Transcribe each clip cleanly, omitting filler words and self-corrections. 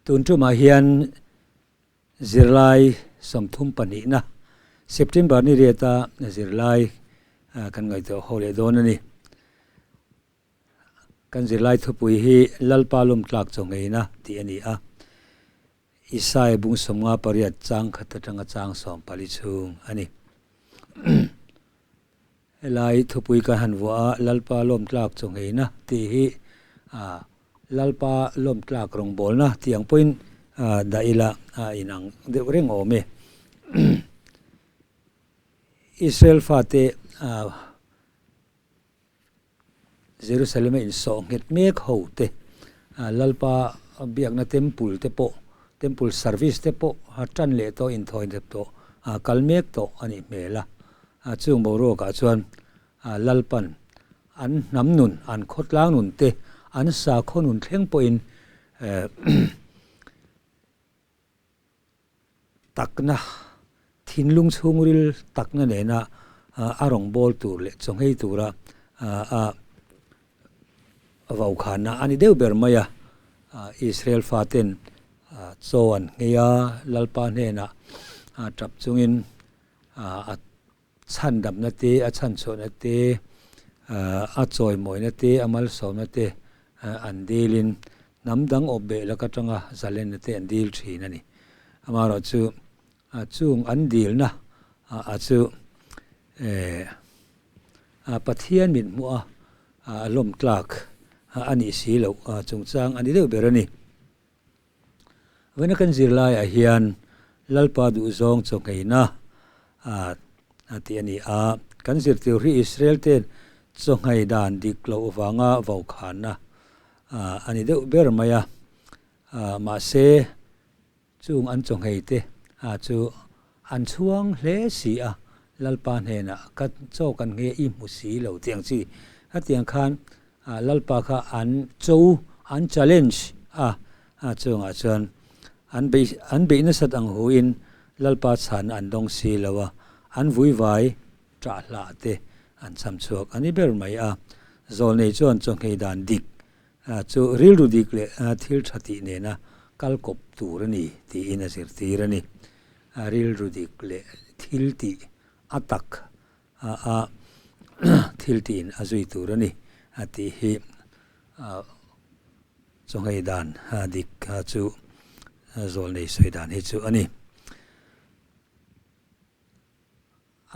Tun tumah hian zirlai 32na September ni riata zirlai kan ngaihtuah ho leh dawn a ni. Kan zirlai thupui hi Lalpa lawmtlak chaw ngeina tih a ni a. Isai bung 58 chang khat atanga chang 14 chhung a ni. Helai thupui kan han vuah a, Lalpa lawmtlak chaw ngeina tih hi Lalpa lawmtlak rawngbawlna tih ang pawhin dah ila a inang deuh reng awm e. Israel fate Jerusalem-a insawh nghet mek ho te, Lalpa biakna temple te pawh, temple service te pawh tan leh tawh, inthawi dep tawh, kal mek tawh a nih hmel a. Chung boruakah chuan Lalpan an hnam nun, an khawtlang nun te, an sakhaw nun thleng pawhin Takna, thinlung chhungril takna nena a rawngbâwl tur leh chawnghei tura a vaukhânna a ni deuh ber mai a. Israel faten chaw an nghei a, Lalpa hnenah tap chungin a chhandamna te, a chhanchhuahna te, a chawimawina te, a malsawmna te an dilin hnam dang awp beh lak atanga zalenna te an dil thin a ni. Amaherawhchu chung an dilna a chu Pathian mit hmuh a lawm tlak a nih si loh chungchang a ni deuh ber a ni. Vawiina kan zirlaiah hian Lalpa duhzawng chawngheina a tih a ni a, kan zirtir hi Israel ten chawnghei dan dik loh vanga vaukhana a ni deuh ber mai a, mahse chung an chawnghei te chu an chhuang hle si a, Lalpa hnenah ka chaw kan nghe i hmu si lo tih ang chi. Hetiang khan Lalpa kha an cho, an challenge a, chungah chuan an beih an beih nasat ang huin Lalpa chhan an dawng si lo a, an vuivai ṭah hlah te an cham chhuak a ni ber mai a. Zawlnei chuan chawnghei dan dik chu rilru dik leh thil ṭha tih nena kal kawp tur a ni tiin a zirtir a ni. Rilru dik leh thil tih a tak a thil tiin a zui tur a ni a tih hi chawnghei dan dik chu zawlnei sawi dan hi chu a ni.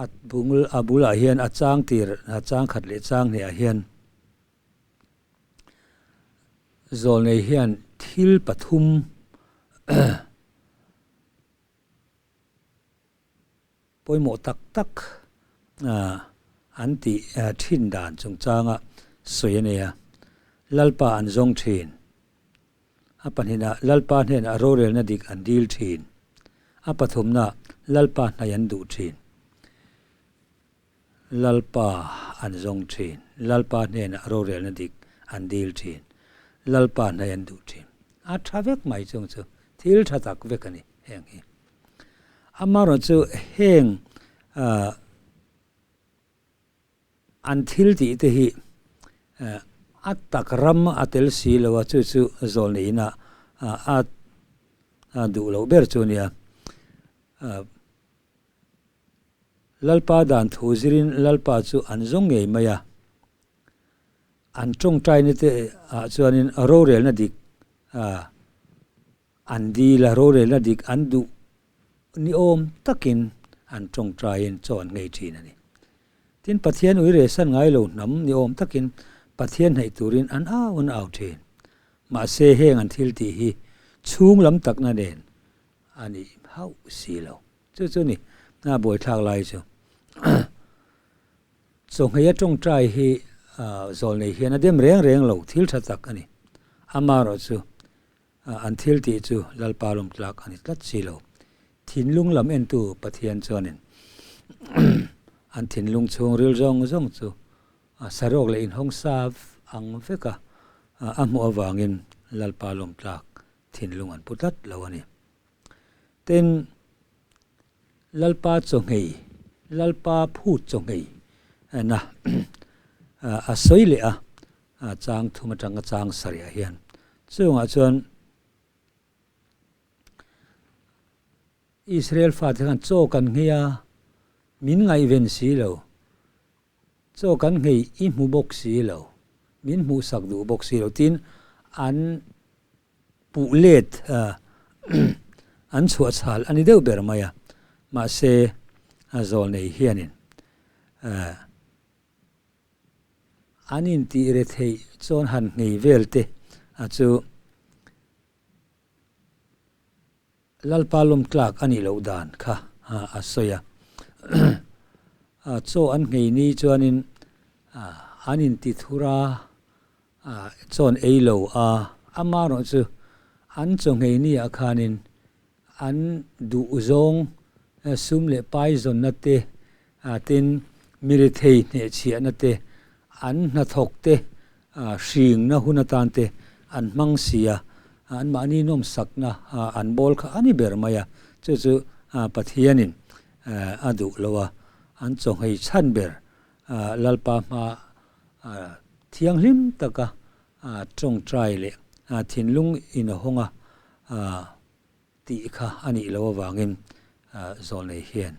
A bul a bulah hian a chang tir a chang khat leh chang hnih ah hian zawlnei hian thil pathum pawimawh tak tak an tih thin dan chungchanga sawi a nei a, Lalpa an zawng thin. A pahnihna, Lalpa hnenah rorelna dik an dil thin. A pathumna, Lalpa hnaih an duh thin. Lalpa an zawng thin. Lalpa hnenah rorelna dik an dil thin. Lalpa hnaih an duh thin. A tha vek mai chung chu thil tha tak vek a ni heng hi. Amaherawhchu chu heng an thil tih te hi a tak ram a tel si lo a, chu chu zawlneiin a duh loh ber chu a nia. Lalpa dan thu zirin Lalpa chu an zawng ngei mai a. An tawngtaina te ah chuanin rorelna dik an dil a, rorelna dik an duh ni awm takin an tawngtaiin chaw an ngei thin a ni. Tin, Pathian ui rehsan ngai lo hnam ni awm takin Pathian hnaih turin an au an au thin. Mahse heng an thil tih hi chhung lam takna nen a nih hauh si lo. Chu chu ni a buaithlak lai chu. Chawhmeh a tawngtai hi zawlnei hian a dem reng reng lo thil tha tak a ni. Amaherawhchu an thil tih chu Lalpa lawmtlak a ni tlat si lo. Thinlung lam entu Pathian chuanin an thinlung chhungril zawng zawng chu saruak leh inhawng sa ang veka a hmuh avangin Lalpa lawmtlak thinlung an pu tlat lo a ni. Tin, Lalpa chawnghei, Lalpa phut chawnghei na a sawi leh a, chang thum atanga chang sarih ah hian. Chungah chuan. Israel fate khan chaw kan nghei a, min ngaihven si lo. Chaw kan nghei i hmu bawk si lo, min hmuhsak duh bawk si lo tiin an puh let an chhuah chhal a ni deuh ber mai a. Mahse, zawl nei hianin an intih retheih chuan han nghei vel te chu Lalpa lawm tlak a nih loh dan kha a sawi a. Chaw an nghei ni chuanin an inti thur a, chaw an ei lo a, amaherawh chu an chaw nghei ni ah khanin an duhzawng sum leh pai zawnna te, tin mi rethei hnehchhiahna te, an hnathawk te hringna hun atan te an hmang si a, anmahni nawmsakna an bawl kha a ni ber mai a, chu chu Pathianin a duh lo a, an chawnghei chhan ber Lalpa hma thianghlim taka tawngtai leh thinlung inhawnga tih kha a nih loh avangin Zawlnei hian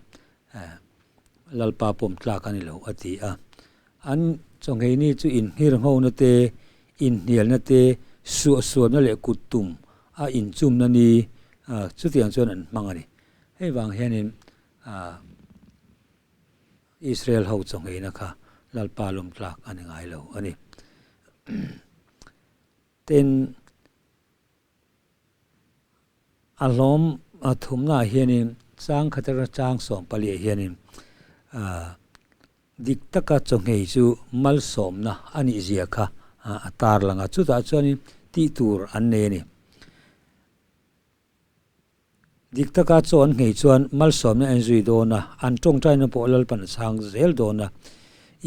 Lalpa pawm tlak a ni lo a ti a. An chawnghei ni chu inhngirnghona te, inhnialna te, suahsualna leh kut tum a inchumna ni chutiang chuan an hmang a ni. Hei vang hianin Israel ho chawngheina kha Lalpa lawm tlak a ni ngai lo a ni. Tin, A hlawm thumnaah hianin chang khat atanga chang sawmpaliah hianin dik taka chawhngei chu malsawmna a nih zia kha a tarlang a, chutah chuanin tih tur an nei a ni. Dik taka chaw an nghei chuan malsawmna en zui dawn a, an tawngtaina pawh Lalpan a chhang zel dawn a,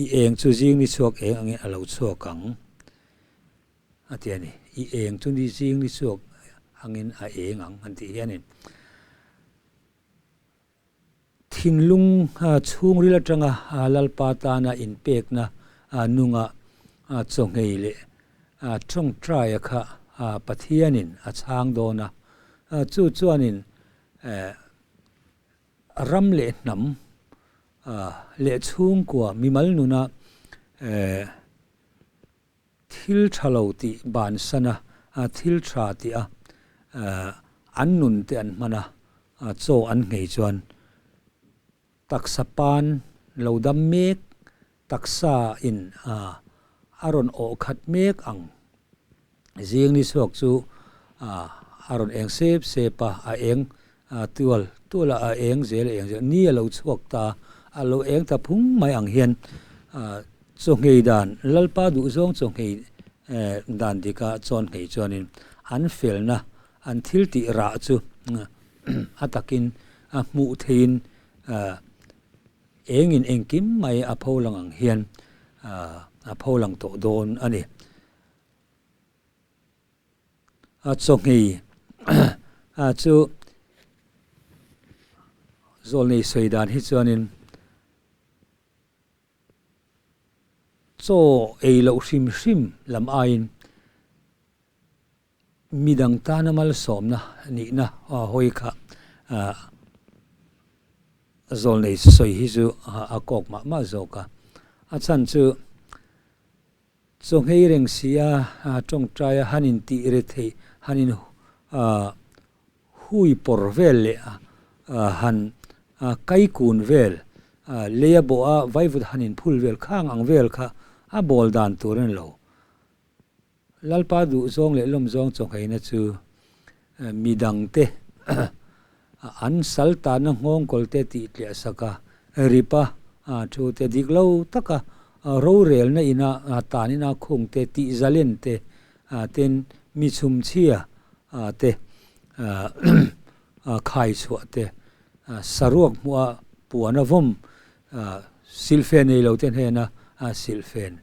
I eng chu zing ni chhuak eng angin a lo chhuak ang. A ti a ni. I eng chu ni zing ni chhuak angin a eng ang an tih hianin thinlung chhungril atanga Lalpa tana inpekna nunga chawnghei leh tawngtaia kha Pathianin a chhang dawn a, chu chuanin ram leh hnam leh chhungkua mimal nuna Thil tha lo tih bansan a, thil tha tih a, an nun te an hman a, chaw an nghei chuan taksa pan lo dam mek, taksa in a rawn awh khat mek ang. Zing ni chhuak chu a rawn eng sep sep a, a eng tual tual a, a eng zel a eng zel, ni a lo chhuak ta, a lo eng ta phung mai ang hian Chawnghei dan, Lalpa duhzawng chawnghei dan dika chawnghei chuanin an felna, an thil tih rah chu a takin a hmuh theihin engin engkim mai a pholang ang hian a pholang tawh dawn a ni. A chawnghei chu zawlnei sawi dan hi chuanin Chaw ei loh hrim hrim lam aiin midang tana malsawmna nihna hawi kha zawlnei sawi hi chu a kawk mah mah zawk a. A chhan chu chaw nghei reng si a tawngtai a han intih re theih han in Hui pawr vel leh han kai kun vel, leia bawha vaivut han inphul vel khang ang vel kha a bawl dan tur a ni lo. Lalpa duhzawng leh lawmzawng chawngheina chu midangte an sal tanna nghawngkawlte tih tliah sak a, ripa thu te dik lo taka rorelna ina tanina khungte tih zalen te tin mi chhumchhia te khai chhuah te, saruak hmuha puan a vawm silhfen nei lo te hnena silhfen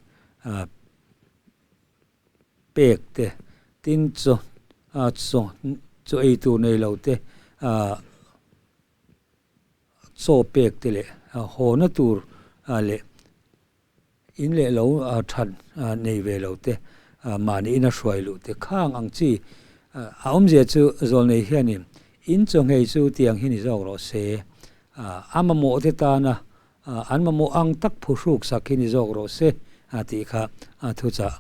pek te, tin chaw chaw ei tur nei lo te chaw pek te leh hawna tur leh In leh lo that nei ve lo te, mahni ina hruai luh te khang ang chi a awmzia chu zawlnei hianin In chawnghei chu tiang hi ni zawk rawh se, a mamawh te tana an mamawh ang tak phuhruk sak hi ni zawk rawh se tih kha thuchah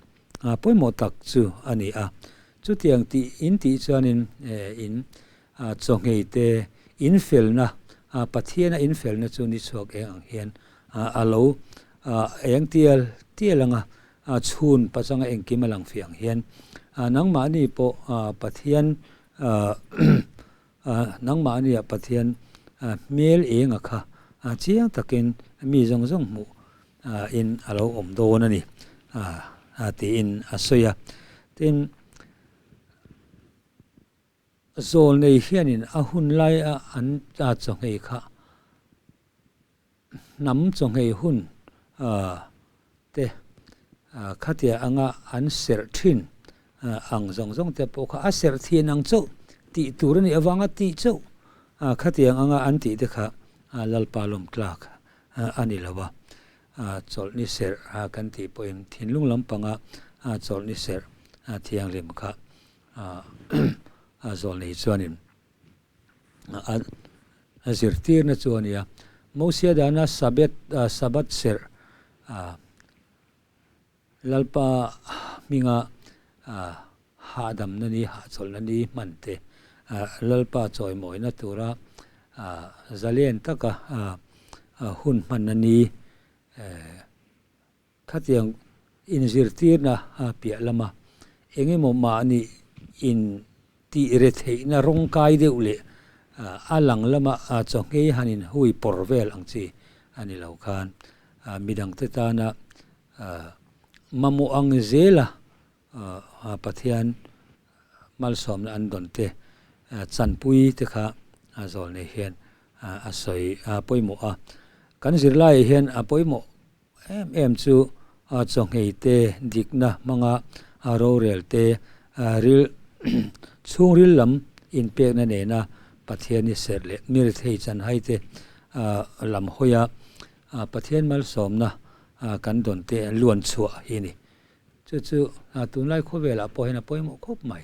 pawimawh tak chu a ni a. Chutiang tih in tih chuanin in chawnghei te infelna, Pathiana infelna chu ni chhuak eng ang hian a lo eng tial tial anga chhun pachanga engkim a lang fiah ang hian nangmahni pawh Pathian nangmahnia Pathian hmel enga kha chiang takin mi zawng zawng hmuh in a lo awm dawn a ni tiin a sawi a. Tin, zawlnei hianin a hun laia an chawnghei kha hnam chawnghei hun te khatia anga an serh thin ang zawng zawng te pawh kha a serh thin ang chauh tih tur a nih avanga tih chauh khatiang anga an tih te kha Lalpa lawm tlak a ni lo a, chawlhni serh kan tih pawhin thinlung lampanga chawlhni serh thianghlim kha zawlnei chuanin A zirtirna chu a ni a. Mosia dana Sabbath Sabbath serh Lalpa hminga hahdamna ni, hahchawlhna ni hman te, Lalpa chawimawina tura zalen taka hun hmanna ni Khatiang inzirtirna piah lama eng emaw mahni in tih re theihna rawng kai deuh leh a lang lama chawhngei han in hui pawr vel ang chi a ni lo khan midangte tana mamawh ang zela Pathian malsawmna an dawn te chanpui te kha zawl nei hian a sawi pawimawh a. Kan zirlaiah hian a pawimawh em em chu chawhngei te, dikna hmanga rorel te, ril chhungril lam inpekna nena Pathian i serh leh mirthei chanhai te lam hawia Pathian malsawmna kan dawn te luan chhuah hi a ni. Chu chu tunlai khawvelah pawh hian a pawimawh khawp mai.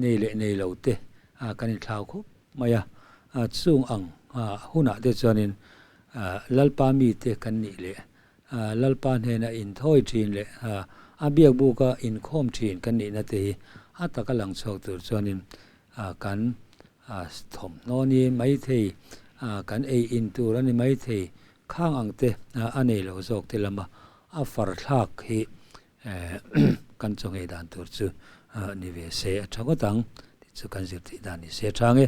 Nei leh nei lo te kan inthlau khawp mai a, chung ang hunah te chuanin Lalpa mite kan nih leh Lalpa hnena inthawi thin leh a biakbuka inkhawm thin kan nihna te hi a taka lang chhuak tur chuanin kan thawmhnaw ni maithei, kan ei in tur a ni maithei, khang ang te a nei lo zawk te lama a far thlak hi Kan chaw ngei dan tur chu ni ve se a tha ngawt ang tih chu kan zir theih dan ni se a tha ang e.